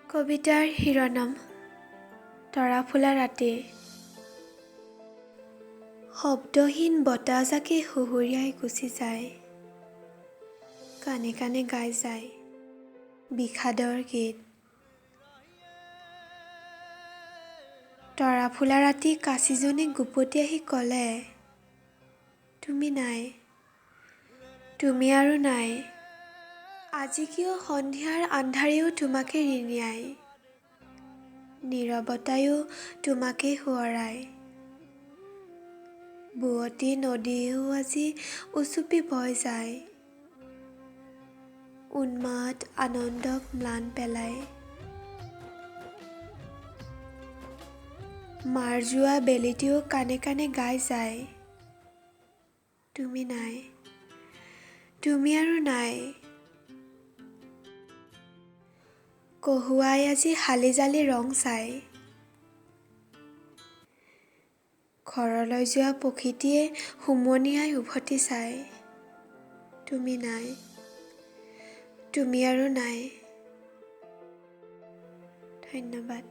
কবিতাৰ শিৰোনাম তৰা ফুলা ৰাতি। শব্দহীন বতাহজাকে সুহুৰিয়াই গুচি যায়, কাণে কাণে গাই যায় বিষাদৰ গীত। তৰা ফুলা ৰাতি কাঁচিজনী গুপতি আহি ক'লে, তুমি নাই, তুমি আৰু নাই। আজি কিয় সন্ধিয়াৰ আন্ধাৰেও তোমাকে ৰিঙিয়ায়, নীৰৱতায়ো তোমাকে সোঁৱৰায়। বোৱতী নদীয়েও আজি উচুপি বৈ যায়, উন্মাদ আনন্দক ম্লান পেলায়। মাৰ যোৱা বেলিটিও কাণে কাণে গাই যায়, তুমি নাই, তুমি আৰু নাই। কহুৱাই আজি হালি জালি ৰং চায়, ঘৰলৈ যোৱা পখীটিয়ে হুমুনিয়াই উভতি চায়, তুমি নাই, তুমি আৰু নাই। ধন্যবাদ।